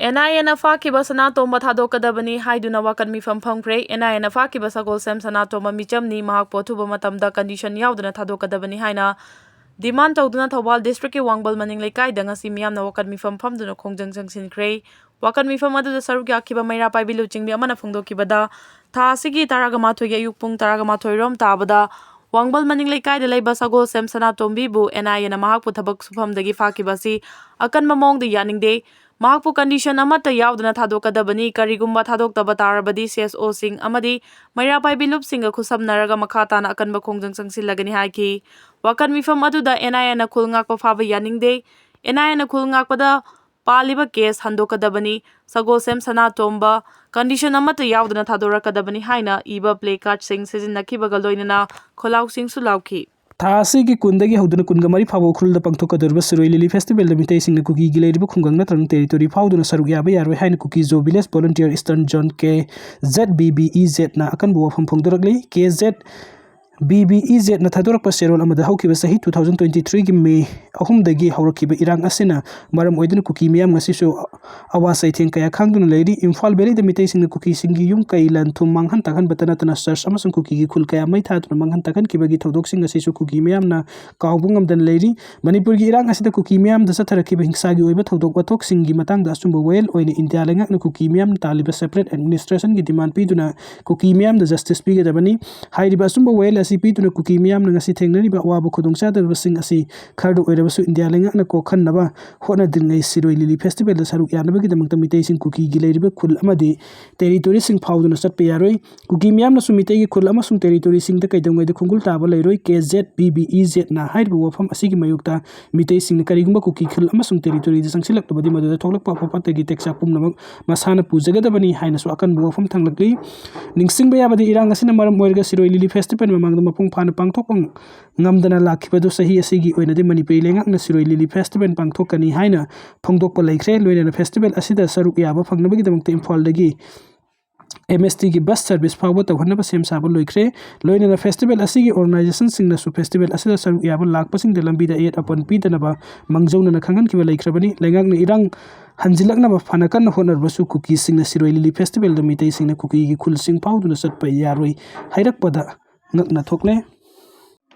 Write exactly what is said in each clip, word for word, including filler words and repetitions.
And ꯑꯥꯏ ꯑꯦꯅ ꯐꯥꯈꯤꯕ ꯁꯅꯥꯇꯣꯝꯕ ꯊꯥꯗꯣꯛꯀꯗꯕꯅꯤ ꯍꯥꯏꯗꯨꯅ ꯋꯥꯀꯠ ꯃꯤꯐꯝ ꯐꯝꯈ꯭ꯔꯦ꯫ ꯑꯦꯟ ꯑꯥꯏ ꯑꯦꯅ ꯐꯥꯈꯤꯕ ꯁꯒꯣꯜꯁꯦꯝ ꯁꯅꯥꯇꯣꯝꯕ ꯃꯤꯆꯝꯅꯤ, ꯃꯍꯥꯛꯄꯨ ꯑꯊꯨꯕ ꯃꯇꯝꯗ ꯀꯟꯗꯤꯁꯟ ꯌꯥꯎꯗꯅ ꯊꯥꯗꯣꯛꯀꯗꯕꯅꯤ ꯍꯥꯏꯅ ꯗꯤꯃꯥꯟ ꯇꯧꯗꯨꯅ ꯊꯧꯕꯥꯜ ꯗꯤꯁꯇ꯭ꯔꯤꯛꯀꯤ ꯋꯥꯡꯕꯜ ꯃꯅꯤꯡ ꯂꯩꯀꯥꯏꯗ ꯉꯁꯤ ꯃꯤꯌꯥꯝꯅ ꯋꯥꯀꯠ ꯃꯤꯐꯝ ꯐꯝꯗꯨꯅ ꯈꯣꯡꯖꯪ ꯆꯪꯁꯤꯟꯈ꯭ꯔꯦ꯫ ꯋꯥꯀꯠ ꯃꯤꯐꯝ ꯑꯗꯨꯗ ꯁꯔꯨꯛ ꯌꯥꯈꯤꯕ ꯃꯩꯔꯥ ꯄꯥꯏꯕꯤ ꯂꯨꯆꯤꯡꯕꯤ ꯑꯃꯅ ꯐꯣꯡꯗꯣꯛꯈꯤꯕꯗ, ꯊꯥ ꯑꯁꯤꯒꯤ ꯇꯔꯥꯒ ꯃꯥꯊꯣꯏꯒꯤ ꯑꯌꯨꯛ ꯄꯨꯡ ꯇꯔꯥꯒ ꯃꯥꯊꯣꯏ ꯔꯣꯝ ꯇꯥꯕꯗ ꯋꯥꯡꯕꯜ ꯃꯅꯤꯡ ꯂꯩꯀꯥꯏꯗ ꯂꯩꯕ ꯁꯒꯣꯜꯁꯦꯝ ꯁꯅꯥꯇꯣꯝꯕꯤꯕꯨ ꯑꯦꯟ ꯑꯥꯏ ꯑꯦꯅ ꯃꯍꯥꯛꯄꯨ ꯊꯕꯛ ꯁꯨꯐꯝꯗꯒꯤ ꯐꯥꯈꯤꯕ ꯑꯁꯤ ꯑꯀꯟꯕ ꯃꯑꯣꯡꯗ ꯌꯥꯅꯤꯡꯗꯦ꯫ ꯃꯍꯥꯛꯄꯨ ꯀꯟꯗꯤꯁꯟ ꯑꯃꯠꯇ ꯌꯥꯎꯗꯅ ꯊꯥꯗꯣꯛꯀꯗꯕꯅꯤ꯫ ꯀꯔꯤꯒꯨꯝꯕ ꯊꯥꯗꯣꯛꯇꯕ ꯇꯥꯔꯕꯗꯤ ꯁꯤ ꯑꯦꯁ ꯑꯣꯁꯤꯡ ꯑꯃꯗꯤ ꯃꯩꯔꯥ ꯄꯥꯏꯕꯤ ꯂꯨꯞꯁꯤꯡꯒ ꯈꯨꯠꯁꯝꯅꯔꯒ ꯃꯈꯥ ꯇꯥꯅ ꯑꯀꯟꯕ ꯈꯣꯡꯖꯪ ꯆꯪꯁꯤꯜꯂꯒꯅꯤ ꯍꯥꯏꯈꯤ꯫ ꯋꯥꯀꯠ ꯃꯤꯐꯝ ꯑꯗꯨꯗ ꯑꯦꯟ ꯑꯥꯏ ꯑꯦꯅ ꯈꯨꯜ ꯉꯥꯛꯄ ꯐꯥꯕ ꯌꯥꯅꯤꯡꯗꯦ꯫ ꯑꯦꯟ ꯑꯥꯏ ꯑꯦꯅ ꯈꯨꯜ ꯉꯥꯛꯄꯗ ꯄꯥꯜꯂꯤꯕ ꯀꯦꯁ ꯍꯟꯗꯣꯛꯀꯗꯕꯅꯤ꯫ ꯁꯒꯣꯜꯁꯦꯝ ꯁꯅꯥꯇꯣꯝꯕ ꯀꯟꯗꯤꯁꯟ ꯑꯃꯠꯇ ꯌꯥꯎꯗꯅ ꯊꯥꯗꯣꯔꯛꯀꯗꯕꯅꯤ ꯍꯥꯏꯅ ꯏꯕ ꯄ꯭ꯂꯦ ꯀꯥꯔꯗꯁꯤꯡ ꯁꯤꯖꯤꯟꯅꯈꯤꯕꯒ ꯂꯣꯏꯅꯅ ꯈꯣꯜꯂꯥꯎꯁꯤꯡꯁꯨ ꯂꯥꯎꯈꯤ꯫ ꯊꯥ ꯑꯁꯤꯒꯤ ꯀꯨꯟꯗꯒꯤ ꯍꯧꯗꯨꯅ ꯀꯨꯟꯒ ꯃꯔꯤ ꯐꯥꯎꯕ ꯎꯈ꯭ꯔꯨꯜꯗ ꯄꯥꯡꯊꯣꯛꯀꯗꯧꯔꯤꯕ ꯁꯤꯔꯣꯏ ꯂꯤꯂꯤ ꯐꯦꯁꯇꯤꯚꯦꯜꯗ ꯃꯤꯇꯩꯁꯤꯡꯅ ꯀꯨꯀꯤꯒꯤ ꯂꯩꯔꯤꯕ ꯈꯨꯡꯒꯪ ꯅꯠꯇ꯭ꯔꯒ ꯇꯦꯔꯤꯇꯣꯔꯤ ꯐꯥꯎꯗꯨꯅ ꯁꯔꯨꯛ ꯌꯥꯕ ꯌꯥꯔꯣꯏ ꯍꯥꯏꯅ ꯀꯨꯀꯤ ꯖꯣ ꯚꯤꯂꯦꯖ ꯚꯣꯂꯨꯟꯇꯤꯌꯔ ꯏꯁꯇꯔꯟ ꯖꯣꯟ ꯀꯦ ꯖꯦꯠ ꯕꯤ ꯕꯤ ꯏ ꯖꯦꯠꯅ ꯑꯀꯟꯕ ꯋꯥꯐꯝ ꯐꯣꯡꯗꯣꯔꯛꯂꯤ꯫ ꯀꯦ ꯖꯦꯠ ꯕꯤ ꯕꯤ ꯏ ꯖꯦꯠꯅ ꯊꯥꯗꯣꯔꯛꯄ ꯆꯦꯔꯣꯜ ꯑꯃꯗ ꯍꯧꯈꯤꯕ ꯆꯍꯤ two thousand twenty threeꯒꯤ ꯃꯦ ꯑꯍꯨꯝꯗꯒꯤ ꯍꯧꯔꯛꯈꯤꯕ ꯏꯔꯥꯡ ꯑꯁꯤꯅ ꯃꯔꯝ ꯑꯣꯏꯗꯨꯅ ꯀꯨꯀꯤ ꯃꯤꯌꯥꯝ ꯉꯁꯤꯁꯨ ꯑꯋꯥ ꯆꯩꯊꯦꯡ ꯀꯌꯥ ꯈꯥꯡꯗꯨꯅ ꯂꯩꯔꯤ꯫ ꯏꯝꯐꯥꯜ ꯚꯦꯂꯤꯗ ꯃꯤꯇꯩꯁꯤꯡꯅ ꯀꯨꯀꯤꯁꯤꯡꯒꯤ ꯌꯨꯝ ꯀꯩ ꯂꯟ ꯊꯨꯝ ꯃꯥꯡꯍꯟ ꯇꯥꯛꯍꯟꯕꯇ ꯅꯠꯇꯅ ꯆꯔꯆ ꯑꯃꯁꯨꯡ ꯀꯨꯀꯤꯒꯤ ꯈꯨꯜ ꯀꯌꯥ ꯃꯩ ꯊꯥꯗꯨꯅ ꯃꯥꯡꯍꯟ ꯇꯥꯛꯍꯟꯈꯤꯕꯒꯤ ꯊꯧꯗꯣꯛꯁꯤꯡ ꯑꯁꯤꯁꯨ ꯀꯨꯀꯤ ꯃꯤꯌꯥꯝꯅ ꯀꯥꯎꯕ ꯉꯝꯗꯅ ꯂꯩꯔꯤ꯫ ꯃꯅꯤꯄꯨꯔꯒꯤ ꯏꯔꯥꯡ ꯑꯁꯤꯗ ꯀꯨꯀꯤ ꯃꯤꯌꯥꯝꯗ ꯆꯠꯊꯔꯛꯈꯤꯕ ꯍꯤꯡꯁꯥꯒꯤ ꯑꯣꯏꯕ ꯊꯧꯗꯣꯛ ꯋꯥꯊꯣꯛꯁꯤꯡꯒꯤ ꯃꯇꯥꯡꯗ ꯑꯆꯨꯝꯕ ꯋꯥꯌꯦꯜ ꯑꯣꯏꯅ ꯏꯟꯗꯤꯌꯥ ꯂꯩꯉꯥꯛꯅ ꯀꯨꯀꯤ ꯃꯤꯌꯥꯝꯅ ꯇꯥꯜꯂꯤꯕ separate administrationꯒꯤ demand ꯄꯤꯗꯨꯅ ꯀꯨꯀꯤ ꯃꯤꯌꯥꯝꯗ justice ꯄꯤꯒꯗꯕꯅꯤ꯫ ꯍꯥꯏꯔꯤꯕ ꯑꯆꯨꯝꯕ ꯋꯥꯌꯦꯜ ꯑꯁꯤ ꯄꯤꯗꯨꯅ ꯀꯨꯀꯤ ꯃꯤꯌꯥꯝꯅ ꯉꯁꯤ ꯊꯦꯡꯅꯔꯤꯕ ꯑꯋꯥꯕ ꯈꯨꯗꯣꯡꯆꯥꯗꯕꯁꯤꯡ ꯑꯁꯤ ꯈꯔꯗ ꯑꯣꯏꯔꯕꯁꯨ ꯏꯟꯗꯤꯌꯥ ꯂꯩꯉꯥꯛꯅ ꯀꯣꯛꯍꯟꯅꯕ ꯍꯣꯠꯅꯗ꯭ꯔꯤꯉꯩ ꯁꯤꯔꯣꯏ ꯂꯤꯂꯤ ꯐꯦꯁꯇꯤꯚꯦꯜꯗ ꯁꯔꯨꯛ ꯌꯥꯅꯕꯒꯤꯗꯃꯛꯇ ꯃꯤꯇꯩꯁꯤꯡ ꯀꯨꯀꯤꯒꯤ ꯂꯩꯔꯤꯕ ꯈꯨꯜ ꯑꯃꯗꯤ ꯇꯦꯔꯤꯇꯣꯔꯤꯁꯤꯡ ꯐꯥꯎꯗꯨꯅ ꯆꯠꯄ ꯌꯥꯔꯣꯏ꯫ ꯀꯨꯀꯤ ꯃꯤꯌꯥꯝꯅꯁꯨ ꯃꯤꯇꯩꯒꯤ ꯈꯨꯜ ꯑꯃꯁꯨꯡ ꯇꯦꯔꯤꯇꯣꯔꯤꯁꯤꯡꯗ ꯀꯩꯗꯧꯉꯩꯗ ꯈꯣꯡꯒꯨꯜ ꯇꯥꯕ ꯂꯩꯔꯣꯏ꯫ ꯀꯦ ꯖꯦꯠ ꯕꯤ ꯕꯤ ꯏ ꯖꯦꯠꯅ ꯍꯥꯏꯔꯤꯕ ꯋꯥꯐꯝ ꯑꯁꯤꯒꯤ ꯃꯥꯌꯣꯛꯇ ꯃꯤꯇꯩꯁꯤꯡꯅ ꯀꯔꯤꯒꯨꯝꯕ ꯀꯨꯀꯤ ꯈꯨꯜ ꯑꯃꯁꯨꯡ ꯇꯦꯔꯤꯇꯣꯔꯤꯗ ꯆꯪꯁꯤꯜꯂꯛꯂꯕꯗꯤ ꯃꯗꯨꯗ ꯊꯣꯛꯂꯛꯄ ꯑꯐ ꯐꯠꯇꯒꯤ ꯇꯦꯛꯆꯥꯛ ꯄꯨꯝꯅꯃꯛ ꯃꯁꯥꯅ ꯄꯨꯖꯒꯗꯕꯅꯤ ꯍꯥꯏꯅꯁꯨ ꯑꯀꯟꯕ ꯋꯥꯐꯝ ꯊꯝꯂꯛꯂꯤ꯫ ꯅꯤꯡꯁꯤꯡꯕ ꯌꯥꯕꯗꯤ, ꯏꯔꯥꯡ ꯑꯁꯤꯅ ꯃꯔꯝ ꯑꯣꯏꯔꯒ ꯁꯤꯔꯣꯏ ꯂꯤꯂꯤ ꯐꯦꯁꯇꯤꯚꯦꯜ ꯃꯃꯥꯡꯗ ꯃꯄꯨꯡ ꯐꯥꯅ ꯄꯥꯡꯊꯣꯛꯄ ꯉꯝꯗꯅ ꯂꯥꯛꯈꯤꯕꯗꯨ ꯆꯍꯤ ꯑꯁꯤꯒꯤ ꯑꯣꯏꯅꯗꯤ ꯃꯅꯤꯄꯨꯔꯤ ꯂꯩꯉꯥꯛꯅ ꯁꯤꯔꯣꯏ ꯂꯤꯂꯤ ꯐꯦꯁꯇꯤꯚꯦꯜ ꯄꯥꯡꯊꯣꯛꯀꯅꯤ ꯍꯥꯏꯅ ꯐꯣꯡꯗꯣꯛꯄ ꯂꯩꯈ꯭ꯔꯦ꯫ ꯂꯣꯏꯅꯅ ꯐꯦꯁꯇꯤꯚꯦꯜ ꯑꯁꯤꯗ ꯁꯔꯨꯛ ꯌꯥꯕ ꯐꯪꯅꯕꯒꯤꯗꯃꯛꯇ ꯏꯝꯐꯥꯜꯗꯒꯤ ꯑꯦꯝ ꯑꯦꯁ ꯇꯤꯒꯤ ꯕꯁ ꯁꯔꯚꯤꯁ ꯐꯥꯎꯕ ꯇꯧꯍꯟꯅꯕ ꯁꯦꯝ ꯁꯥꯕ ꯂꯣꯏꯈ꯭ꯔꯦ꯫ ꯂꯣꯏꯅꯅ ꯐꯦꯁꯇꯤꯚꯦꯜ ꯑꯁꯤꯒꯤ ꯑꯣꯔꯒꯅꯥꯏꯖꯦꯁꯟꯁꯤꯡꯅꯁꯨ ꯐꯦꯁꯇꯤꯚꯦꯜ ꯑꯁꯤꯗ ꯁꯔꯨꯛ ꯌꯥꯕ ꯂꯥꯛꯄꯁꯤꯡꯗ ꯂꯝꯕꯤꯗ ꯑꯌꯦꯠ ꯑꯄꯟ ꯄꯤꯗꯅꯕ ꯃꯥꯡꯖꯧꯅꯅ ꯈꯪꯍꯟꯈꯤꯕ ꯂꯩꯈ꯭ꯔꯕꯅꯤ꯫ ꯂꯩꯉꯥꯛꯅ ꯏꯔꯥꯡ ꯍꯟꯖꯤꯜꯂꯛꯅꯕ ꯐꯅ ꯀꯟꯅ ꯍꯣꯠꯅꯔꯕꯁꯨ ꯀꯨꯀꯤꯁꯤꯡꯅ ꯁꯤꯔꯣꯏ ꯂꯤꯂꯤ ꯐꯦꯁꯇꯤꯚꯦꯜꯗ ꯃꯤꯇꯩꯁꯤꯡꯅ ꯀꯨꯀꯤꯒꯤ ꯈꯨꯜꯁꯤꯡ ꯐꯥꯎꯗꯨꯅ ꯆꯠꯄ ꯌꯥꯔꯣꯏ ꯍꯥꯏꯔꯛꯄꯗ ꯉꯛꯅ ꯊꯣꯛꯂꯦ꯫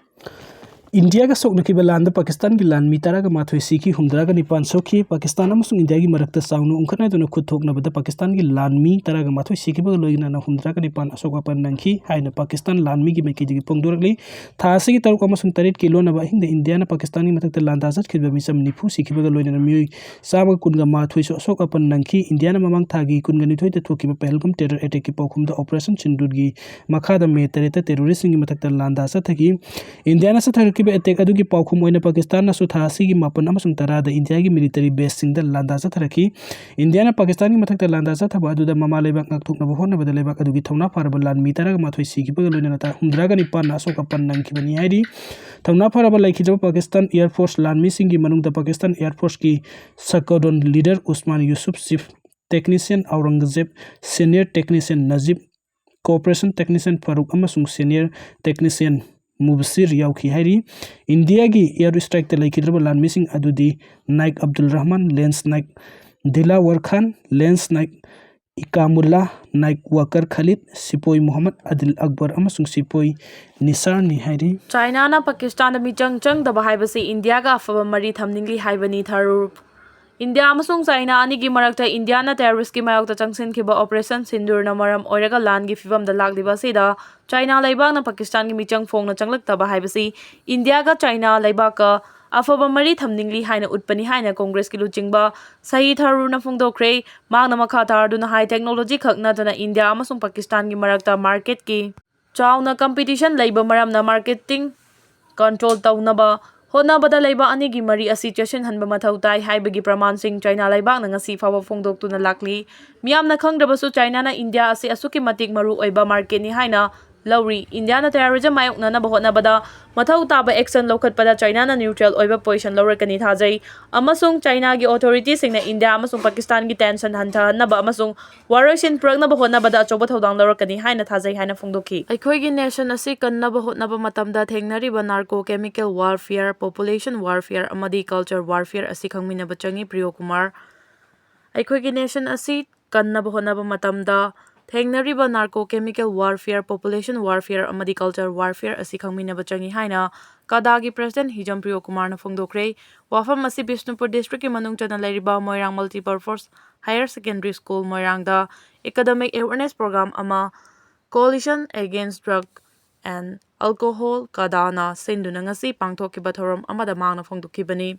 ꯏꯟꯗꯤꯌꯥꯒ ꯁꯣꯛꯅꯈꯤꯕ ꯂꯥꯟꯗ ꯄꯥꯀꯤꯁꯇꯥꯟꯒꯤ ꯂꯥꯟꯃꯤ ꯇꯔꯥꯒ ꯃꯥꯊꯣꯏ ꯁꯤꯈꯤ, ꯍꯨꯝꯗ꯭ꯔꯥꯒ ꯅꯤꯄꯥꯟ ꯁꯣꯛꯈꯤ꯫ ꯄꯥꯀꯤꯁꯇꯥꯟ ꯑꯃꯁꯨꯡ ꯏꯟꯗꯤꯌꯥꯒꯤ ꯃꯔꯛꯇ ꯆꯥꯎꯅ ꯎꯪꯈꯠꯅꯗꯨꯅ ꯈꯨꯠ ꯊꯣꯛꯅꯕꯗ ꯄꯥꯀꯤꯁꯇꯥꯟꯒꯤ ꯂꯥꯟꯃꯤ ꯇꯔꯥꯒ ꯃꯥꯊꯣꯏ ꯁꯤꯈꯤꯕꯒ ꯂꯣꯏꯅꯅ ꯍꯨꯝꯗ꯭ꯔꯥꯒ ꯅꯤꯄꯥꯟ ꯑꯁꯣꯛ ꯑꯄꯟ ꯅꯪꯈꯤ ꯍꯥꯏꯅ ꯄꯥꯀꯤꯁꯇꯥꯟ ꯂꯥꯟꯃꯤꯒꯤ ꯃꯥꯏꯀꯩꯗꯒꯤ ꯐꯣꯡꯗꯣꯔꯛꯂꯤ꯫ ꯊꯥ ꯑꯁꯤꯒꯤ ꯇꯔꯨꯛ ꯑꯃꯁꯨꯡ ꯇꯔꯦꯠꯀꯤ ꯂꯣꯟꯅꯕ ꯑꯍꯤꯡꯗ ꯏꯟꯗꯤꯌꯥꯅ ꯄꯥꯀꯤꯁꯇꯥꯟꯒꯤ ꯃꯊꯛꯇ ꯂꯥꯟꯗꯥ ꯆꯠꯈꯤꯕ ꯃꯤꯆꯝ ꯅꯤꯐꯨ ꯁꯤꯈꯤꯕꯒ ꯂꯣꯏꯅꯅ ꯃꯤꯑꯣꯏ ꯆꯥꯝꯃꯒ ꯀꯨꯟꯒ ꯃꯥꯊꯣꯏꯁꯨ ꯑꯁꯣꯛ ꯑꯄꯟ ꯅꯪꯈꯤ꯫ ꯏꯟꯗꯤꯌꯥꯅ ꯃꯃꯥꯡ ꯊꯥꯒꯤ ꯀꯨꯟꯒ ꯅꯤꯊꯣꯏꯗ ꯊꯣꯛꯈꯤꯕ ꯄꯍꯜꯒꯝ ꯇꯦꯔꯔ ꯑꯦꯇꯦꯛꯀꯤ ꯄꯥꯎꯈꯨꯝꯗ ꯑꯣꯄꯔꯦꯁꯟ ꯁꯤꯟꯗꯨꯔꯒꯤ ꯃꯈꯥꯗ ꯃꯦ ꯇꯔꯦꯠꯇ ꯇꯦꯔꯣꯔꯤꯁꯁꯤꯡꯒꯤ ꯃꯊꯛꯇ ꯂꯥꯟꯗꯥ ꯆꯠꯊꯈꯤ꯫ ꯏꯟꯗꯤꯌꯥꯅ ꯆꯠꯊꯔꯛꯈꯤꯕ ꯑꯦꯇꯦꯛ ꯑꯗꯨꯒꯤ ꯄꯥꯎꯈꯨꯝ ꯑꯣꯏꯅ ꯄꯥꯀꯤꯁꯇꯥꯟꯅꯁꯨ ꯊꯥ ꯑꯁꯤꯒꯤ ꯃꯥꯄꯟ ꯑꯃꯁꯨꯡ ꯇꯔꯥꯗ ꯏꯟꯗꯤꯌꯥꯒꯤ ꯃꯤꯂꯤꯇꯔꯤ ꯕꯦꯁꯁꯤꯡꯗ ꯂꯥꯟꯗꯥ ꯆꯠꯊꯔꯛꯈꯤ꯫ ꯏꯟꯗꯤꯌꯥꯅ ꯄꯥꯀꯤꯁꯇꯥꯟꯒꯤ ꯃꯊꯛꯇ ꯂꯥꯟꯗꯥ ꯆꯠꯊꯕ ꯑꯗꯨꯗ ꯃꯃꯥ ꯂꯩꯕꯥꯛ ꯉꯥꯛꯊꯣꯛꯅꯕ ꯍꯣꯠꯅꯕꯗ ꯂꯩꯕꯥꯛ ꯑꯗꯨꯒꯤ ꯊꯧꯅꯥ ꯐꯔꯕ ꯂꯥꯟꯃꯤ ꯇꯔꯥꯒ ꯃꯥꯊꯣꯏ ꯁꯤꯈꯤꯕꯒ ꯂꯣꯏꯅꯅ ꯍꯨꯝꯗ꯭ꯔꯥꯒ ꯅꯤꯄꯥꯟꯅ ꯑꯁꯣꯛ ꯑꯄꯟ ꯅꯪꯈꯤꯕꯅꯤ ꯍꯥꯏꯔꯤ꯫ ꯊꯧꯅꯥ ꯐꯔꯕ ꯂꯩꯈꯤꯗ꯭ꯔꯕ ꯄꯥꯀꯤꯁꯇꯥꯟ ꯑꯦꯌꯔ ꯐꯣꯔꯁ ꯂꯥꯟꯃꯤꯁꯤꯡꯒꯤ ꯃꯅꯨꯡꯗ ꯄꯥꯀꯤꯁꯇꯥꯟ ꯑꯦꯌꯔ ꯐꯣꯔꯁꯀꯤ squadron leader Usman Yusuf, chief technician Aurangzeb, senior technician Najib, cooperation technician Farooq ꯑꯃꯁꯨꯡ ꯁꯦꯅꯤꯌꯔ ꯇꯦꯛꯅꯤꯁꯤꯌꯟ ꯃꯨꯕꯁꯤꯔ ꯌꯥꯎꯈꯤ ꯍꯥꯏꯔꯤ꯫ ꯏꯟꯗꯤꯌꯥꯒꯤ ꯑꯦꯌꯔ ꯏꯁꯇ꯭ꯔꯥꯏꯛꯇ ꯂꯩꯈꯤꯗ꯭ꯔꯕ ꯂꯥꯟꯃꯤꯁꯤꯡ ꯑꯗꯨꯗꯤ Nike Abdul Rahman, lens Nike ꯗꯤꯂꯥꯋꯔ ꯈꯥꯟ, ꯂꯦꯟꯁ ꯅꯥꯏꯛ ꯏꯀꯥꯃꯨꯜꯂꯥ, ꯅꯥꯏꯛ ꯋꯥꯀꯔ ꯈꯥꯂꯤꯗ, ꯁꯤꯄꯣꯏ ꯃꯨꯍꯝꯃꯗ ꯑꯗꯤꯜ ꯑꯛꯕꯔ ꯑꯃꯁꯨꯡ ꯁꯤꯄꯣꯏ ꯅꯤꯁꯥꯔꯅꯤ ꯍꯥꯏꯔꯤ꯫ ꯆꯥꯏꯅꯥꯅ ꯄꯥꯀꯤꯁꯇꯥꯟꯗ ꯃꯤꯆꯪ ꯆꯪꯗꯕ ꯍꯥꯏꯕꯁꯤ ꯏꯟꯗꯤꯌꯥꯒ ꯑꯐꯕ ꯃꯔꯤ ꯊꯝꯅꯤꯡꯂꯤ ꯍꯥꯏꯕꯅꯤ ꯊꯔꯨꯔ꯫ ꯏꯟꯗꯤꯌꯥ ꯑꯃꯁꯨꯡ ꯆꯥꯏꯅꯥ ꯑꯅꯤꯒꯤ ꯃꯔꯛꯇ ꯏꯟꯗꯤꯌꯥꯅ ꯇꯦꯔꯣꯔꯤꯁꯀꯤ ꯃꯥꯌꯣꯛꯇ ꯆꯪꯁꯤꯟꯈꯤꯕ ꯑꯣꯄꯔꯦꯁꯟ ꯁꯤꯟꯗꯨꯔꯅ ꯃꯔꯝ ꯑꯣꯏꯔꯒ ꯂꯥꯟꯒꯤ ꯐꯤꯕꯝꯗ ꯂꯥꯛꯂꯤꯕ ꯑꯁꯤꯗ ꯆꯥꯏꯅꯥ ꯂꯩꯕꯥꯛꯅ ꯄꯥꯀꯤꯁꯇꯥꯟꯒꯤ ꯃꯤꯆꯪ ꯐꯣꯡꯅ ꯆꯪꯂꯛꯇꯕ ꯍꯥꯏꯕꯁꯤ ꯏꯟꯗꯤꯌꯥꯒ ꯆꯥꯏꯅꯥ ꯂꯩꯕꯥꯛꯀ ꯑꯐꯕ ꯃꯔꯤ ꯊꯝꯅꯤꯡꯂꯤ ꯍꯥꯏꯅ ꯎꯠꯄꯅꯤ ꯍꯥꯏꯅ ꯀꯣꯡꯒ꯭ꯔꯦꯁꯀꯤ ꯂꯨꯆꯤꯡꯕ ꯁꯍꯤ ꯊꯔꯨꯔꯅ ꯐꯣꯡꯗꯣꯛꯈ꯭ꯔꯦ꯫ ꯃꯍꯥꯛꯅ ꯃꯈꯥ ꯇꯥꯔꯗꯨꯅ ꯍꯥꯏ, ꯇꯦꯛꯅꯣꯂꯣꯖꯤ ꯈꯛ ꯅꯠꯇꯅ ꯏꯟꯗꯤꯌꯥ ꯑꯃꯁꯨꯡ ꯄꯥꯀꯤꯁꯇꯥꯟꯒꯤ ꯃꯔꯛꯇ ꯃꯥꯔꯀꯦꯠꯀꯤ ꯆꯥꯎꯅ ꯀꯝꯄꯤꯇꯤꯁꯟ ꯂꯩꯕ ꯃꯔꯝꯅ ꯃꯥꯔꯀꯦꯇꯤꯡ ꯀꯟꯇ꯭ꯔꯣꯜ ꯇꯧꯅꯕ ꯍꯣꯠꯅꯕꯗ ꯂꯩꯕꯥꯛ ꯑꯅꯤꯒꯤ ꯃꯔꯤ ꯑꯁꯤ ꯆꯦꯠꯁꯤꯟꯍꯟꯕ ꯃꯊꯧ ꯇꯥꯏ ꯍꯥꯏꯕꯒꯤ ꯄ꯭ꯔꯃꯥꯟꯁꯤꯡ ꯆꯥꯏꯅꯥ ꯂꯩꯕꯥꯛꯅ ꯉꯁꯤ ꯐꯥꯎꯕ ꯐꯣꯡꯗꯣꯛꯇꯨꯅ ꯂꯥꯛꯂꯤ꯫ ꯃꯤꯌꯥꯝꯅ ꯈꯪꯗ꯭ꯔꯕꯁꯨ ꯆꯥꯏꯅꯥꯅ ꯏꯟꯗꯤꯌꯥ ꯑꯁꯤ ꯑꯁꯨꯛꯀꯤ ꯃꯇꯤꯛ ꯃꯔꯨ ꯑꯣꯏꯕ ꯃꯥꯔꯀꯦꯠꯅꯤ ꯍꯥꯏꯅ ꯂꯧꯔꯤ꯫ ꯏꯟꯗꯤꯌꯥꯅ terrorism ꯃꯥꯌꯣꯛꯅꯅꯕ ꯍꯣꯠꯅꯕꯗ ꯃꯊꯧ ꯇꯥꯕ action ꯂꯧꯈꯠꯄꯗ ꯆꯥꯏꯅꯥꯅ neutral ꯑꯣꯏꯕ position ꯂꯧꯔꯛꯀꯅꯤ ꯊꯥꯖꯩ ꯑꯃꯁꯨꯡ ꯆꯥꯏꯅꯥꯒꯤ authority ꯁꯤꯡꯅ ꯏꯟꯗꯤꯌꯥ ꯑꯃꯁꯨꯡ ꯄꯥꯀꯤꯁꯇꯥꯟꯒꯤ tension ꯍꯟꯊꯍꯟꯅꯕ ꯑꯃꯁꯨꯡ ꯋꯥꯔꯣꯏꯁꯤꯟ ꯄꯨꯔꯛꯅꯕ ꯍꯣꯠꯅꯕꯗ ꯑꯆꯧꯕ ꯊꯧꯗꯥꯡ ꯂꯧꯔꯛꯀꯅꯤ ꯍꯥꯏꯅ ꯊꯥꯖꯩ ꯍꯥꯏꯅ ꯐꯣꯡꯗꯣꯛꯈꯤ꯫ ꯑꯩꯈꯣꯏꯒꯤ nation ꯑꯁꯤ ꯀꯟꯅꯕ ꯍꯣꯠꯅꯕ ꯃꯇꯝꯗ ꯊꯦꯡꯅꯔꯤꯕ narco chemical warfare, population warfare ꯑꯃꯗꯤ culture warfare ꯑꯁꯤ ꯈꯪꯃꯤꯟꯅꯕ ꯆꯪꯏ, ꯄ꯭ꯔꯤꯌꯣ ꯀꯨꯃꯥꯔ꯫ ꯑꯩꯈꯣꯏꯒꯤ nation ꯑꯁꯤ ꯀꯟꯅꯕ ꯍꯣꯠꯅꯕ ꯃꯇꯝꯗ ꯊꯦꯡꯅꯔꯤꯕ narco chemical warfare, population warfare ꯑꯃꯗꯤ culture warfare ꯑꯁꯤ ꯈꯪꯃꯤꯟꯅꯕ ꯆꯪꯏ ꯍꯥꯏꯅ ꯀꯥꯗꯥꯒꯤ president ꯍꯤꯖꯝ ꯄ꯭ꯔꯤꯌꯣ ꯀꯨꯃꯥꯔꯅ ꯐꯣꯡꯗꯣꯛꯈ꯭ꯔꯦ꯫ ꯋꯥꯐꯝ ꯑꯁꯤ ꯕꯤꯁꯅꯨꯄꯨꯔ district ꯀꯤ ꯃꯅꯨꯡ ꯆꯟꯅ ꯂꯩꯔꯤꯕ ꯃꯣꯏꯔꯥꯡ Multipurpose Higher Secondary School ꯃꯣꯏꯔꯥꯡꯗ academic awareness program ꯑꯃ Coalition Against Drug and Alcohol, ꯀꯥꯗꯥꯅ ꯁꯤꯟꯗꯨꯅ ꯉꯁꯤ ꯄꯥꯡꯊꯣꯛꯈꯤꯕ ꯊꯧꯔꯝ ꯑꯃꯗ ꯃꯍꯥꯛꯅ ꯐꯣꯡꯗꯣꯛꯈꯤꯕꯅꯤ꯫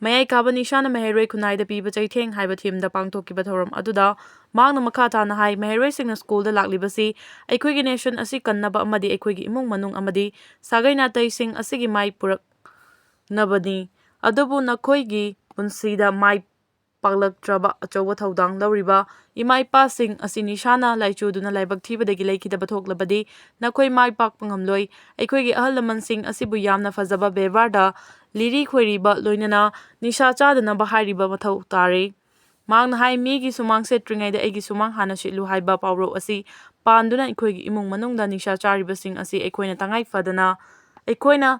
ꯃꯌꯥꯏ ꯀꯥꯕ ꯅꯤꯁꯥꯅ ꯃꯍꯩꯔꯣꯏ ꯈꯨꯟꯅꯥꯏꯗ ꯄꯤꯕ ꯆꯩꯊꯦꯡ ꯍꯥꯏꯕ theme ꯗ ꯄꯥꯡꯊꯣꯛꯈꯤꯕ ꯊꯧꯔꯝ ꯑꯗꯨꯗ ꯃꯍꯥꯛꯅ ꯃꯈꯥ ꯇꯥꯅ ꯍꯥꯏ, ꯃꯍꯩꯔꯣꯏꯁꯤꯡꯅ school ꯗ ꯂꯥꯛꯂꯤꯕꯁꯤ ꯑꯩꯈꯣꯏꯒꯤ nation ꯑꯁꯤ ꯀꯟꯅꯕ ꯑꯃꯗꯤ ꯑꯩꯈꯣꯏꯒꯤ ꯏꯃꯨꯡ ꯃꯅꯨꯡ ꯑꯃꯗꯤ ꯁꯥꯒꯩ ꯅꯥꯇꯩꯁꯤꯡ ꯑꯁꯤꯒꯤ ꯃꯥꯏ ꯄꯨꯔꯛꯅꯕꯅꯤ꯫ ꯑꯗꯨꯕꯨ ꯅꯈꯣꯏꯒꯤ ꯄꯨꯟꯁꯤꯗ ꯃꯥꯏ ꯄꯥꯛꯂꯛꯇ꯭ꯔꯕ ꯑꯆꯧꯕ ꯊꯧꯗꯥꯡ ꯂꯧꯔꯤꯕ ꯏꯃꯥ ꯏꯄꯥꯁꯤꯡ ꯑꯁꯤ ꯅꯤꯁꯥꯅ ꯂꯥꯏꯆꯨꯗꯨꯅ ꯂꯥꯏꯕꯛ ꯊꯤꯕꯗꯒꯤ ꯂꯩꯈꯤꯗꯕ ꯊꯣꯛꯂꯕꯗꯤ ꯅꯈꯣꯏ ꯃꯥꯏ ꯄꯥꯛꯄ ꯉꯝꯂꯣꯏ꯫ ꯑꯩꯈꯣꯏꯒꯤ ꯑꯍꯜ ꯂꯃꯟꯁꯤꯡ ꯑꯁꯤꯕꯨ ꯌꯥꯝꯅ ꯐꯖꯕ ꯕꯦꯕꯥꯔꯗ ꯂꯤꯔꯤ ꯈꯣꯏꯔꯤꯕ ꯂꯣꯏꯅꯅ ꯅꯤꯁꯥ ꯆꯥꯗꯅꯕ ꯍꯥꯏꯔꯤꯕ ꯃꯊꯧ ꯇꯥꯔꯦ꯫ ꯃꯍꯥꯛꯅ ꯍꯥꯏ, "ꯃꯤꯒꯤ ꯁꯨꯃꯥꯡ ꯁꯦꯠꯇ꯭ꯔꯤꯉꯩꯗ ꯑꯩꯒꯤ ꯁꯨꯃꯥꯡ ꯍꯥꯟꯅ ꯁꯤꯠꯂꯨ" ꯍꯥꯏꯕ ꯄꯥꯎꯔꯧ ꯑꯁꯤ ꯄꯥꯟꯗꯨꯅ ꯑꯩꯈꯣꯏꯒꯤ ꯏꯃꯨꯡ ꯃꯅꯨꯡꯗ ꯅꯤꯁꯥ ꯆꯥꯔꯤꯕꯁꯤꯡ ꯑꯁꯤ ꯑꯩꯈꯣꯏꯅ ꯇꯉꯥꯏ ꯐꯗꯅ ꯑꯩꯈꯣꯏꯅ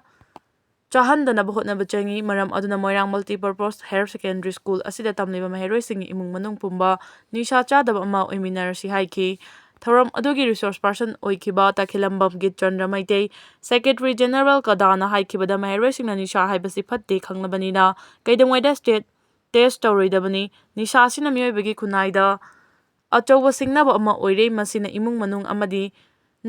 ꯆꯥꯍꯟꯗꯅꯕ ꯍꯣꯠꯅꯕ ꯆꯪꯏ꯫ ꯃꯔꯝ ꯑꯗꯨꯅ ꯃꯣꯏꯔꯥꯡ Multipurpose Higher Secondary School ꯑꯁꯤꯗ ꯇꯝꯂꯤꯕ ꯃꯍꯩꯔꯣꯏꯁꯤꯡꯒꯤ ꯏꯃꯨꯡ ꯃꯅꯨꯡ ꯄꯨꯝꯕ ꯅꯤꯁꯥ ꯆꯥꯗꯕ ꯑꯃ ꯑꯣꯏꯃꯤꯟꯅꯔꯁꯤ ꯍꯥꯏꯈꯤ꯫ ꯊꯧꯔꯝ ꯑꯗꯨꯒꯤ resource person ꯑꯣꯏꯈꯤꯕ ꯇꯈꯦꯂꯝꯕꯝ ꯒꯤꯠꯆꯟꯗ꯭ꯔ ꯃꯩꯇꯩ, Secretary General ꯀꯗꯥꯅ ꯍꯥꯏꯈꯤꯕꯗ ꯃꯍꯩꯔꯣꯏꯁꯤꯡꯅ ꯅꯤꯁꯥ ꯍꯥꯏꯕꯁꯤ ꯐꯠꯇꯦ ꯈꯪꯂꯕꯅꯤꯅ ꯀꯩꯗꯧꯉꯩꯗ state test ꯇꯧꯔꯣꯏꯗꯕꯅꯤ꯫ ꯅꯤꯁꯥ ꯑꯁꯤꯅ ꯃꯤꯑꯣꯏꯕꯒꯤ ꯈꯨꯟꯅꯥꯏꯗ ꯑꯆꯧꯕ ꯁꯤꯡꯅꯕ ꯑꯃ ꯑꯣꯏꯔꯦ꯫ ꯃꯁꯤꯅ ꯏꯃꯨꯡ ꯃꯅꯨꯡ ꯑꯃꯗꯤ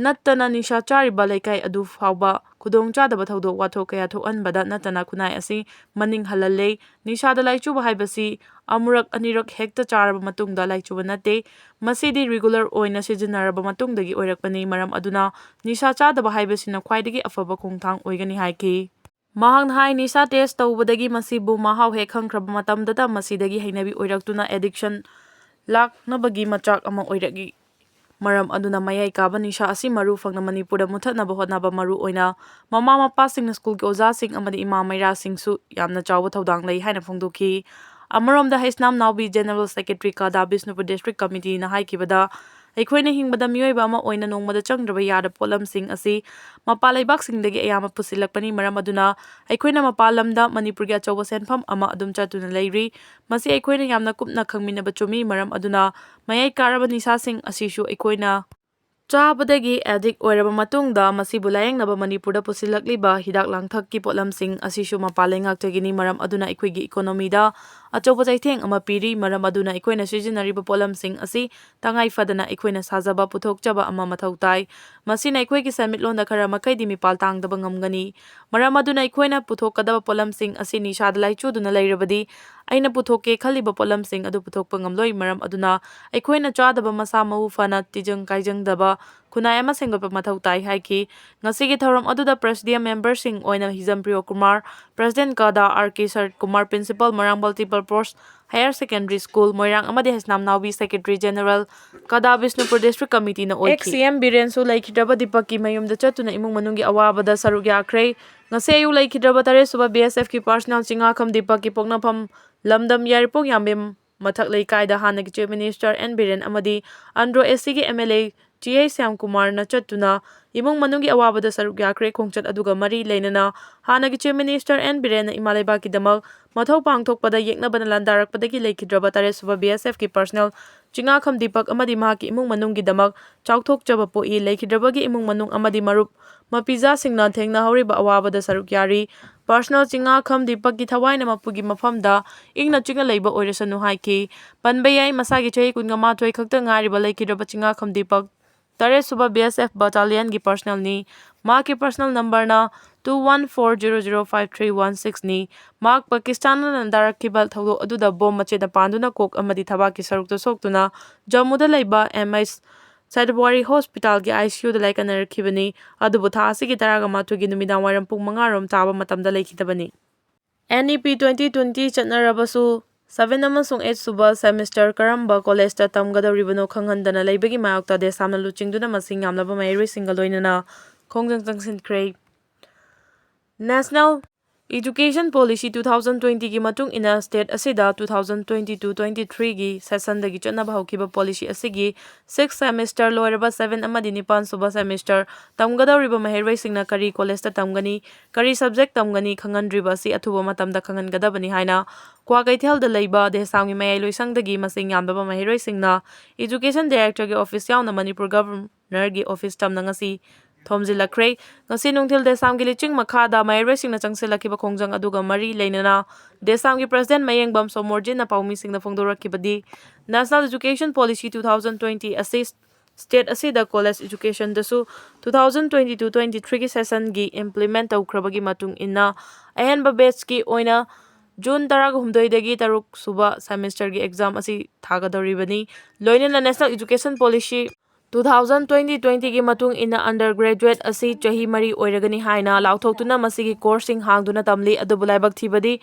ꯅꯠꯇꯅ ꯅꯤꯁꯥ ꯆꯥꯔꯤꯕ ꯂꯩꯀꯥꯏ ꯑꯗꯨ ꯐꯥꯎꯕ ꯈꯨꯗꯣꯡꯆꯥꯗꯕ ꯊꯧꯗꯣꯛ ꯋꯥꯊꯣꯛ ꯀꯌꯥ ꯊꯣꯛꯍꯟꯕꯗ ꯅꯠꯇꯅ ꯈꯨꯟꯅꯥꯏ ꯑꯁꯤ ꯃꯅꯤꯡ ꯍꯜꯍꯜꯂꯦ꯫ ꯅꯤꯁꯥꯗ ꯂꯥꯏꯆꯨꯕ ꯍꯥꯏꯕꯁꯤ ꯑꯃꯨꯔꯛ ꯑꯅꯤꯔꯛ ꯍꯦꯛꯇ ꯆꯥꯔꯕ ꯃꯇꯨꯡꯗ ꯂꯥꯏꯆꯨꯕ ꯅꯠꯇꯦ꯫ ꯃꯁꯤꯗꯤ regular ꯑꯣꯏꯅ ꯁꯤꯖꯤꯟꯅꯔꯕ ꯃꯇꯨꯡꯗꯒꯤ ꯑꯣꯏꯔꯛꯄꯅꯤ꯫ ꯃꯔꯝ ꯑꯗꯨꯅ ꯅꯤꯁꯥ ꯆꯥꯗꯕ ꯍꯥꯏꯕꯁꯤꯅ ꯈ꯭ꯋꯥꯏꯗꯒꯤ ꯑꯐꯕ ꯈꯣꯡꯊꯥꯡ ꯑꯣꯏꯒꯅꯤ ꯍꯥꯏꯈꯤ꯫ ꯃꯍꯥꯛꯅ ꯍꯥꯏ, ꯅꯤꯁꯥ test ꯇꯧꯕꯗꯒꯤ ꯃꯁꯤꯕꯨ ꯃꯍꯥꯎ ꯍꯦꯛ ꯈꯪꯈ꯭ꯔꯕ ꯃꯇꯝꯗꯇ ꯃꯁꯤꯗꯒꯤ ꯍꯩꯅꯕꯤ ꯑꯣꯏꯔꯛꯇꯨꯅ addiction ꯂꯥꯛꯅꯕꯒꯤ ꯃꯆꯥꯛ ꯑꯃ ꯑꯣꯏꯔꯛꯏ꯫ ꯃꯔꯝ ꯑꯗꯨꯅ ꯃꯌꯥꯏ ꯀꯥꯕ ꯅꯤꯁꯥ ꯑꯁꯤ ꯃꯔꯨ ꯐꯪꯅ ꯃꯅꯤꯄꯨꯔꯗ ꯃꯨꯊꯠꯅꯕ ꯍꯣꯠꯅꯕ, ꯃꯔꯨ ꯑꯣꯏꯅ ꯃꯃꯥ ꯃꯄꯥꯁꯤꯡꯅ ꯁ꯭ꯀꯨꯜꯒꯤ ꯑꯣꯖꯥꯁꯤꯡ ꯑꯃꯗꯤ ꯏꯃꯥ ꯃꯩꯔꯥꯁꯤꯡꯁꯨ ꯌꯥꯝꯅ ꯆꯥꯎꯕ ꯊꯧꯗꯥꯡ ꯂꯩ ꯍꯥꯏꯅ ꯐꯣꯡꯗꯣꯛꯈꯤ꯫ ꯑꯃꯔꯣꯝꯗ, Heisnam ꯅꯥꯎꯕꯤ, general secretary, ꯀꯥꯗꯥ Bishnupur district ꯀꯃꯤꯇꯤꯅ ꯍꯥꯏꯈꯤꯕꯗ, ꯑꯩꯈꯣꯏꯅ ꯍꯤꯡꯕꯗ ꯃꯤꯑꯣꯏꯕ ꯑꯃ ꯑꯣꯏꯅ ꯅꯣꯡꯃꯗ ꯆꯪꯗ꯭ꯔꯕ ꯌꯥꯗ ꯄꯣꯠꯂꯝꯁꯤꯡ ꯑꯁꯤ ꯃꯄꯥꯟ ꯂꯩꯕꯥꯛꯁꯤꯡꯗꯒꯤ ꯑꯌꯥꯝꯕ ꯄꯨꯁꯤꯜꯂꯛꯄꯅꯤ꯫ ꯃꯔꯝ ꯑꯗꯨꯅ ꯑꯩꯈꯣꯏꯅ ꯃꯄꯥꯟ ꯂꯝꯗ ꯃꯅꯤꯄꯨꯔꯒꯤ ꯑꯆꯧꯕ ꯁꯦꯟꯐꯝ ꯑꯃ ꯑꯗꯨꯝ ꯆꯠꯇꯨꯅ ꯂꯩꯔꯤ꯫ ꯃꯁꯤ ꯑꯩꯈꯣꯏꯅ ꯌꯥꯝꯅ ꯀꯨꯞꯅ ꯈꯪꯃꯤꯟꯅꯕ ꯆꯨꯝꯃꯤ꯫ ꯃꯔꯝ ꯑꯗꯨꯅ ꯃꯌꯥꯏ ꯀꯥꯔꯕ ꯅꯤꯁꯥꯁꯤꯡ ꯑꯁꯤꯁꯨ ꯑꯩꯈꯣꯏꯅ ꯆꯥꯕꯗꯒꯤ ꯑꯦꯗꯤꯛ ꯑꯣꯏꯔꯕ ꯃꯇꯨꯡꯗ ꯃꯁꯤꯕꯨ ꯂꯥꯌꯦꯡꯅꯕ ꯃꯅꯤꯄꯨꯔꯗ ꯄꯨꯁꯤꯜꯂꯛꯂꯤꯕ ꯍꯤꯗꯥꯛ ꯂꯥꯡꯊꯛꯀꯤ ꯄꯣꯠꯂꯝꯁꯤꯡ ꯑꯁꯤꯁꯨ ꯃꯄꯥꯟ ꯂꯩꯉꯥꯛꯇꯒꯤꯅꯤ꯫ ꯃꯔꯝ ꯑꯗꯨꯅ ꯑꯩꯈꯣꯏꯒꯤ ꯏꯀꯣꯅꯣꯃꯤꯗ ꯑꯆꯧꯕ ꯆꯩꯊꯦꯡ ꯑꯃ ꯄꯤꯔꯤ꯫ ꯃꯔꯝ ꯑꯗꯨꯅ ꯑꯩꯈꯣꯏꯅ ꯁꯤꯖꯤꯟꯅꯔꯤꯕ ꯄꯣꯠꯂꯝꯁꯤꯡ ꯑꯁꯤ ꯇꯉꯥꯏ ꯐꯗꯅ ꯑꯩꯈꯣꯏꯅ ꯁꯥꯖꯕ, ꯄꯨꯊꯣꯛꯆꯕ ꯑꯃ ꯃꯊꯧ ꯇꯥꯏ꯫ ꯃꯁꯤꯅ ꯑꯩꯈꯣꯏꯒꯤ ꯁꯦꯟꯃꯤꯠꯂꯣꯟꯗ ꯈꯔ ꯃꯈꯩꯗꯤ ꯃꯤꯄꯥꯜ ꯇꯥꯡꯗꯕ ꯉꯝꯒꯅꯤ꯫ ꯃꯔꯝ ꯑꯗꯨꯅ ꯑꯩꯈꯣꯏꯅ ꯄꯨꯊꯣꯛꯀꯗꯕ ꯄꯣꯠꯂꯝꯁꯤꯡ ꯑꯁꯤ ꯅꯤꯁꯥꯗ ꯂꯥꯏꯆꯨꯗꯨꯅ ꯂꯩꯔꯕꯗꯤ, ꯑꯩꯅ ꯄꯨꯊꯣꯛꯀꯦ ꯈꯜꯂꯤꯕ ꯄꯣꯠꯂꯝꯁꯤꯡ ꯑꯗꯨ ꯄꯨꯊꯣꯛꯄ ꯉꯝꯂꯣꯏ꯫ ꯃꯔꯝ ꯑꯗꯨꯅ ꯑꯩꯈꯣꯏꯅ ꯆꯥꯗꯕ ꯃꯁꯥ ꯃꯎ ꯐꯅ ꯇꯤꯖꯪ ꯀꯥꯏꯖꯪꯗꯕ ꯈꯨꯟꯅꯥꯏ ꯑꯃ ꯁꯦꯝꯒꯠꯄ ꯃꯊꯧ ꯇꯥꯏ ꯍꯥꯏꯈꯤ꯫ ꯉꯁꯤꯒꯤ ꯊꯧꯔꯝ ꯑꯗꯨꯗ ꯄ꯭ꯔꯦꯁꯤꯗꯤꯌꯝ ꯃꯦꯝꯕꯔꯁꯤꯡ ꯑꯣꯏꯅ ꯍꯤꯖꯝ ꯄ꯭ꯔꯤꯌꯣ ꯀꯨꯃꯥꯔ, ꯄ꯭ꯔꯦꯁꯤꯗꯦꯟꯠ ꯀꯥꯗꯥ ꯑꯥꯔ ꯀꯦ ꯁꯔꯠ ꯀꯨꯃꯥꯔ, ꯄ꯭ꯔꯤꯟꯁꯤꯄꯥꯜ ꯃꯣꯏꯔꯥꯡ ꯃꯜꯇꯤꯄꯔꯄꯣꯁ ꯍꯥꯌꯔ ꯁꯦꯀꯦꯟꯗꯔꯤ ꯁ꯭ꯀꯨꯜ ꯃꯣꯏꯔꯥꯡ ꯑꯃꯗꯤ Heisnam ꯅꯥꯎꯕꯤ, secretary general, ꯀꯥꯗꯥ Bishnupur district ꯀꯃꯤꯇꯤꯅ ꯑꯣꯏꯈꯤ꯫ ꯑꯦꯛꯁ ꯁꯤ ꯑꯦꯝ ꯕꯤꯔꯦꯟꯁꯨ ꯂꯩꯈꯤꯗ꯭ꯔꯕ ꯗꯤꯄꯛꯀꯤ ꯃꯌꯨꯝꯗ ꯆꯠꯇꯨꯅ ꯏꯃꯨꯡ ꯃꯅꯨꯡꯒꯤ ꯑꯋꯥꯕꯗ ꯁꯔꯨꯛ ꯌꯥꯈ꯭ꯔꯦ꯫ ꯉꯁꯤ ꯑꯌꯨꯛ ꯂꯩꯈꯤꯗ꯭ꯔꯕ ꯇꯔꯦꯠ ꯁꯨꯕ ꯕꯤ ꯑꯦꯁ ꯑꯦꯐꯀꯤ ꯄꯥꯔꯁꯅꯦꯜ ꯆꯤꯡꯉꯥꯈꯝ ꯗꯤꯄꯛꯀꯤ ꯄꯣꯛꯅꯐꯝ ꯂꯝꯗꯝ ꯌꯥꯏꯔꯤꯄꯣꯛ ꯌꯥꯝꯕꯦꯝ ꯃꯊꯛ ꯂꯩꯀꯥꯏꯗ ꯍꯥꯟꯅꯒꯤ ꯆꯤꯐ ꯃꯤꯅꯤꯁꯇꯔ ꯑꯦꯟ ꯕꯤꯔꯦꯟ ꯑꯃꯗꯤ ꯑꯟꯗ꯭ꯔꯣ ꯑꯦꯁ ꯁꯤꯒꯤ ꯑꯦꯝ ꯑꯦꯜ ꯑꯦ ꯆꯤꯍꯩ ꯁ꯭ꯌꯥꯝ ꯀꯨꯃꯥꯔꯅ ꯆꯠꯇꯨꯅ ꯏꯃꯨꯡ ꯃꯅꯨꯡꯒꯤ ꯑꯋꯥꯕꯗ ꯁꯔꯨꯛ ꯌꯥꯈ꯭ꯔꯦ꯫ ꯈꯣꯡꯆꯠ ꯑꯗꯨꯒ ꯃꯔꯤ ꯂꯩꯅꯅ ꯍꯥꯟꯅꯒꯤ ꯆꯤꯐ ꯃꯤꯅꯤꯁꯇꯔ ꯑꯦꯟ ꯕꯤꯔꯦꯟꯅ ꯏꯃꯥ ꯂꯩꯕꯥꯛꯀꯤꯗꯃꯛ ꯃꯊꯧ ꯄꯥꯡꯊꯣꯛꯄꯗ ꯌꯦꯛꯅꯕꯅ ꯂꯥꯟꯗꯥꯔꯛꯄꯗꯒꯤ ꯂꯩꯈꯤꯗ꯭ꯔꯕ ꯇꯔꯦꯠ ꯁꯨꯕ ꯕꯤ ꯑꯦꯁ ꯑꯦꯐꯀꯤ ꯄꯥꯔꯁꯅꯦꯜ ꯆꯤꯡꯉꯥꯈꯝ ꯗꯤꯄꯛ ꯑꯃꯗꯤ ꯃꯍꯥꯛꯀꯤ ꯏꯃꯨꯡ ꯃꯅꯨꯡꯒꯤꯗꯃꯛ ꯆꯥꯎꯊꯣꯛꯆꯕ ꯄꯣꯛꯏ꯫ ꯂꯩꯈꯤꯗ꯭ꯔꯕꯒꯤ ꯏꯃꯨꯡ ꯃꯅꯨꯡ ꯑꯃꯗꯤ ꯃꯔꯨꯞ ꯃꯄꯤꯖꯥꯁꯤꯡꯅ ꯊꯦꯡꯅꯍꯧꯔꯤꯕ ꯑꯋꯥꯕꯗ ꯁꯔꯨꯛ ꯌꯥꯔꯤ꯫ ꯄꯥꯔꯁꯅꯦꯜ ꯆꯤꯡꯉꯥꯈꯝ ꯗꯤꯄꯛꯀꯤ ꯊꯋꯥꯏꯅ ꯃꯄꯨꯒꯤ ꯃꯐꯝꯗ ꯏꯪꯅ ꯆꯤꯛꯅ ꯂꯩꯕ ꯑꯣꯏꯔꯁꯅꯨ ꯍꯥꯏꯈꯤ꯫ ꯄꯟꯕ ꯌꯥꯏ, ꯃꯁꯥꯒꯤ ꯆꯍꯤ ꯀꯨꯟꯒ ꯃꯥꯊꯣꯏ ꯈꯛꯇ ꯉꯥꯏꯔꯤꯕ ꯂꯩꯈꯤꯗ꯭ꯔꯕ ꯆꯤꯡꯉꯥꯈꯝ ꯗꯤꯄꯛ ꯇꯔꯦꯠ ꯁꯨꯕ ꯕꯤ ꯑꯦꯁ ꯑꯦꯐ ꯕꯠꯇꯥꯂꯤꯌꯟꯒꯤ ꯄꯥꯔꯁꯅꯦꯜꯅꯤ꯫ ꯃꯍꯥꯛꯀꯤ ꯄꯥꯔꯁꯅꯦꯜ ꯅꯝꯕꯔꯅ two one four zero zero five three one ꯁꯤꯛꯁꯅꯤ꯫ ꯃꯍꯥꯛ ꯄꯥꯀꯤꯁꯇꯥꯟꯗ ꯂꯥꯟꯗꯥꯔꯛꯈꯤꯕ ꯊꯧꯗꯣꯛ ꯑꯗꯨꯗ ꯕꯣꯝ ꯃꯆꯦꯠꯅ ꯄꯥꯟꯗꯨꯅ ꯀꯣꯛ ꯑꯃꯗꯤ ꯊꯕꯥꯛꯀꯤ ꯁꯔꯨꯛꯇ ꯁꯣꯛꯇꯨꯅ ꯖꯝꯃꯨꯗ ꯂꯩꯕ ꯑꯦꯝ ꯑꯩꯆ ꯁꯥꯏꯗꯕꯋꯥꯔꯤ ꯍꯣꯁꯄꯤꯇꯥꯜꯒꯤ ꯑꯥꯏ ꯁꯤ ꯌꯨꯗ ꯂꯥꯏꯀꯠꯅꯔꯛꯈꯤꯕꯅꯤ꯫ ꯑꯗꯨꯕꯨ ꯊꯥ ꯑꯁꯤꯒꯤ ꯇꯔꯥꯒ ꯃꯥꯊꯣꯏꯒꯤ ꯅꯨꯃꯤꯗꯥꯡ ꯋꯥꯏꯔꯝ ꯄꯨꯡ ꯃꯉꯥ ꯔꯣꯝ ꯇꯥꯕ ꯃꯇꯝꯗ ꯂꯩꯈꯤꯗꯕꯅꯤ꯫ ꯑꯦꯟ ꯏ ꯄꯤ ꯇ꯭ꯋꯦꯟꯇꯤ ꯇ꯭ꯋꯦꯟꯇꯤ ꯆꯠꯅꯔꯕꯁꯨ seven ꯑꯃꯁꯨꯡ eight ꯁꯨꯕ semester ꯀꯔꯝꯕ ꯀꯣꯂꯦꯖꯇ ꯇꯝꯒꯗꯧꯔꯤꯕꯅꯣ ꯈꯪꯍꯟꯗꯅ ꯂꯩꯕꯒꯤ ꯃꯥꯌꯣꯛꯇ ꯗꯦꯁꯥꯝꯅ ꯂꯨꯆꯤꯡꯗꯨꯅ ꯃꯁꯤꯡ ꯌꯥꯝꯂꯕ ꯃꯍꯩꯔꯣꯏꯁꯤꯡꯒ ꯂꯣꯏꯅꯅ ꯈꯣꯡꯖꯪ ꯆꯪꯁꯤꯟꯈ꯭ꯔꯦ꯫ National Education Policy two thousand twenty ꯒꯤ ꯃꯇꯨꯡ ꯏꯟꯅ state ꯑꯁꯤꯗ two thousand twenty-two twenty-three ꯒꯤ session ꯗꯒꯤ ꯆꯠꯅꯕ ꯍꯧꯈꯤꯕ policy ꯑꯁꯤꯒꯤ sixth semester ꯂꯣꯏꯔꯕ seven ꯑꯃꯗꯤ ꯅꯤꯄꯥꯟ ꯁꯨꯕ semester ꯇꯝꯒꯗꯧꯔꯤꯕ ꯃꯍꯩꯔꯣꯏꯁꯤꯡꯅ ꯀꯔꯤ ꯀꯣꯂꯦꯖꯇ ꯇꯝꯒꯅꯤ, ꯀꯔꯤ subject ꯇꯝꯒꯅꯤ ꯈꯪꯍꯟꯗ꯭ꯔꯤꯕ ꯑꯁꯤ ꯑꯊꯨꯕ ꯃꯇꯝꯗ ꯈꯪꯍꯟꯒꯗꯕꯅꯤ ꯍꯥꯏꯅ ꯀ꯭ꯋꯥꯀꯩꯊꯦꯜꯗ ꯂꯩꯕ ꯗꯦꯁꯥꯝꯒꯤ ꯃꯌꯥꯏ ꯂꯣꯏꯁꯪꯗꯒꯤ ꯃꯁꯤꯡ ꯌꯥꯝꯂꯕ ꯃꯍꯩꯔꯣꯏꯁꯤꯡꯅ Education Director ꯒꯤ office ꯌꯥꯎꯅ ꯃꯅꯤꯄꯨꯔ Governorꯒꯤ office ꯇꯝꯅ ꯉꯁꯤ ꯊꯣꯝꯖꯤꯜꯂꯛꯈ꯭ꯔꯦ꯫ ꯉꯁꯤ ꯅꯨꯡꯊꯤꯜ ꯗꯦꯁꯥꯝꯒꯤ ꯂꯤꯆꯤꯡ ꯃꯈꯥꯗ ꯃꯍꯩꯔꯣꯏꯁꯤꯡꯅ ꯆꯪꯁꯤꯜꯂꯛꯈꯤꯕ ꯈꯣꯡꯖꯪ ꯑꯗꯨꯒ ꯃꯔꯤ ꯂꯩꯅꯅ ꯗꯦꯁꯥꯝꯒꯤ President ꯃꯌꯦꯡꯕꯝ ꯁꯣꯃꯣꯔꯖꯤꯠꯅ ꯄꯥꯎꯃꯤꯁꯤꯡꯗ ꯐꯣꯡꯗꯣꯔꯛꯈꯤꯕꯗꯤ, National Education Policy two thousand twenty ꯑꯁꯤ state ꯑꯁꯤꯗ college education ꯗꯁꯨ two thousand twenty-two twenty-three ꯒꯤ session ꯒꯤ implement ꯇꯧꯈ꯭ꯔꯕꯒꯤ ꯃꯇꯨꯡ ꯏꯟꯅ ꯑꯍꯦꯟꯕ batch ꯀꯤ ꯑꯣꯏꯅ June ꯇꯔꯥꯍꯨꯝꯗꯣꯏꯗꯒꯤ ꯇꯔꯨꯛ ꯁꯨꯕ semester ꯒꯤ exam ꯑꯁꯤ ꯊꯥꯒꯗꯧꯔꯤꯕꯅꯤ꯫ ꯂꯣꯏꯅꯅ National Education Policy two thousand twenty twenty ꯒꯤ ꯃꯇꯨꯡ ꯏꯟꯅ undergraduate ꯑꯁꯤ ꯆꯍꯤ ꯃꯔꯤ ꯑꯣꯏꯔꯒꯅꯤ ꯍꯥꯏꯅ ꯂꯥꯎꯊꯣꯛꯇꯨꯅ ꯃꯁꯤꯒꯤ course ꯁꯤꯡ ꯍꯥꯡꯗꯨꯅ ꯇꯝꯂꯤ꯫ ꯑꯗꯨꯕꯨ ꯂꯥꯏꯕꯛ ꯊꯤꯕꯗꯤ,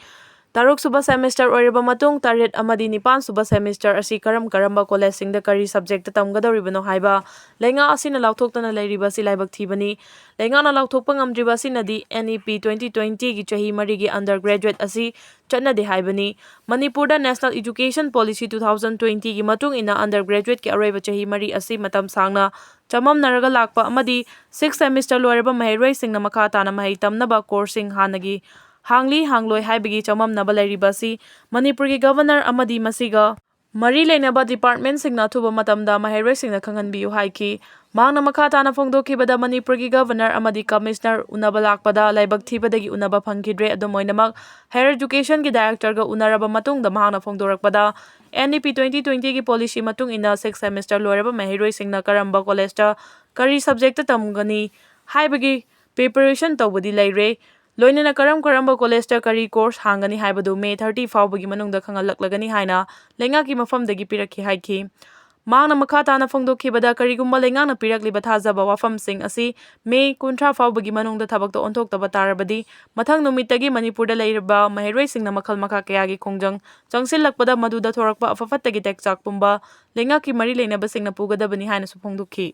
ꯇꯔꯨꯛ ꯁꯨꯕ semester ꯑꯣꯏꯔꯕ ꯃꯇꯨꯡ ꯇꯔꯦꯠ ꯑꯃꯗꯤ ꯅꯤꯄꯥꯟ ꯁꯨꯕ semester ꯑꯁꯤ ꯀꯔꯝ ꯀꯔꯝꯕ college ꯁꯤꯡꯗ ꯀꯔꯤ subject ꯇ ꯇꯝꯒꯗꯧꯔꯤꯕꯅꯣ ꯍꯥꯏꯕ ꯂꯩꯉꯥꯛ ꯑꯁꯤꯅ ꯂꯥꯎꯊꯣꯛꯇꯅ ꯂꯩꯔꯤꯕ ꯑꯁꯤ ꯂꯥꯏꯕꯛ ꯊꯤꯕꯅꯤ꯫ ꯂꯩꯉꯥꯛꯅ ꯂꯥꯎꯊꯣꯛꯄ ꯉꯝꯗ꯭ꯔꯤꯕ ꯑꯁꯤꯅꯗꯤ N E P twenty twenty ꯒꯤ ꯆꯍꯤ ꯃꯔꯤꯒꯤ undergraduate ꯑꯁꯤ ꯆꯠꯅꯗꯦ ꯍꯥꯏꯕꯅꯤ꯫ ꯃꯅꯤꯄꯨꯔꯗ National Education Policy two thousand twenty ꯒꯤ ꯃꯇꯨꯡ ꯏꯟꯅ undergraduate ꯀꯤ ꯑꯔꯣꯏꯕ ꯆꯍꯤ ꯃꯔꯤ ꯑꯁꯤ ꯃꯇꯝ ꯁꯥꯡꯅ ꯆꯃꯝꯅꯔꯒ ꯂꯥꯛꯄ ꯑꯃꯗꯤ sixth semester ꯂꯣꯏꯔꯕ ꯃꯍꯩꯔꯣꯏꯁꯤꯡꯅ ꯃꯈꯥ ꯇꯥꯅ ꯃꯍꯩ ꯇꯝꯅꯕ course ꯁꯤꯡ ꯍꯥꯟꯅꯒꯤ ꯍꯥꯡꯂꯤ ꯍꯥꯡꯂꯣꯏ ꯍꯥꯏꯕꯒꯤ ꯆꯃꯝꯅꯕ ꯂꯩꯔꯤꯕ ꯑꯁꯤ ꯃꯅꯤꯄꯨꯔꯒꯤ Governor ꯑꯃꯗꯤ ꯃꯁꯤꯒ ꯃꯔꯤ ꯂꯩꯅꯕ department ꯁꯤꯡꯅ ꯑꯊꯨꯕ ꯃꯇꯝꯗ ꯃꯍꯩꯔꯣꯏꯁꯤꯡꯗ ꯈꯪꯍꯟꯕꯤꯌꯨ ꯍꯥꯏꯈꯤ꯫ ꯃꯍꯥꯛꯅ ꯃꯈꯥ ꯇꯥꯅ ꯐꯣꯡꯗꯣꯛꯈꯤꯕꯗ, ꯃꯅꯤꯄꯨꯔꯒꯤ Governor ꯑꯃꯗꯤ Commissioner ꯎꯅꯕ ꯂꯥꯛꯄꯗ ꯂꯥꯏꯕꯛ ꯊꯤꯕꯗꯒꯤ ꯎꯅꯕ ꯐꯪꯈꯤꯗ꯭ꯔꯦ꯫ ꯑꯗꯨꯝ ꯑꯣꯏꯅꯃꯛ, Higher Education ꯒꯤ Director ꯒ ꯎꯅꯔꯕ ꯃꯇꯨꯡꯗ ꯃꯍꯥꯛꯅ ꯐꯣꯡꯗꯣꯔꯛꯄꯗ, N E P twenty twenty ꯒꯤ policy ꯃꯇꯨꯡ ꯏꯟꯅ sixth semester ꯂꯣꯏꯔꯕ ꯃꯍꯩꯔꯣꯏꯁꯤꯡꯅ ꯀꯔꯝꯕ college ꯇ ꯀꯔꯤ subject ꯇ ꯇꯝꯒꯅꯤ ꯍꯥꯏꯕꯒꯤ preparation ꯇꯧꯕꯗꯤ ꯂꯩꯔꯦ꯫ ꯂꯣꯏꯅꯅ ꯀꯔꯝ ꯀꯔꯝꯕ college ꯇ ꯀꯔꯤ course ꯍꯥꯡꯒꯅꯤ ꯍꯥꯏꯕꯗꯨ May thirty ꯐꯥꯎꯕꯒꯤ ꯃꯅꯨꯡꯗ ꯈꯪꯍꯜꯂꯛꯂꯒꯅꯤ ꯍꯥꯏꯅ ꯂꯩꯉꯥꯛꯀꯤ ꯃꯐꯝꯗꯒꯤ ꯄꯤꯔꯛꯈꯤ ꯍꯥꯏꯈꯤ꯫ ꯃꯍꯥꯛꯅ ꯃꯈꯥ ꯇꯥꯅ ꯐꯣꯡꯗꯣꯛꯈꯤꯕꯗ, ꯀꯔꯤꯒꯨꯝꯕ ꯂꯩꯉꯥꯛꯅ ꯄꯤꯔꯛꯂꯤꯕ ꯊꯥꯖꯕ ꯋꯥꯐꯝꯁꯤꯡ ꯑꯁꯤ ꯃꯦ ꯀꯨꯟꯊ꯭ꯔꯥ ꯐꯥꯎꯕꯒꯤ ꯃꯅꯨꯡꯗ ꯊꯕꯛꯇ ꯑꯣꯟꯊꯣꯛꯇꯕ ꯇꯥꯔꯕꯗꯤ, ꯃꯊꯪ ꯅꯨꯃꯤꯠꯇꯒꯤ ꯃꯅꯤꯄꯨꯔꯗ ꯂꯩꯔꯤꯕ ꯃꯍꯩꯔꯣꯏꯁꯤꯡꯅ ꯃꯈꯜ ꯃꯈꯥ ꯀꯌꯥꯒꯤ ꯈꯣꯡꯖꯪ ꯆꯪꯁꯤꯜꯂꯛꯄꯗ, ꯃꯗꯨꯗ ꯊꯣꯔꯛꯄ ꯑꯐ ꯐꯠꯇꯒꯤ ꯇꯦꯛꯆꯥꯛ ꯄꯨꯝꯕ ꯂꯩꯉꯥꯛꯀꯤ ꯃꯔꯤ ꯂꯩꯅꯕꯁꯤꯡꯅ ꯄꯨꯒꯗꯕꯅꯤ ꯍꯥꯏꯅꯁꯨ ꯐꯣꯡꯗꯣꯛꯈꯤ꯫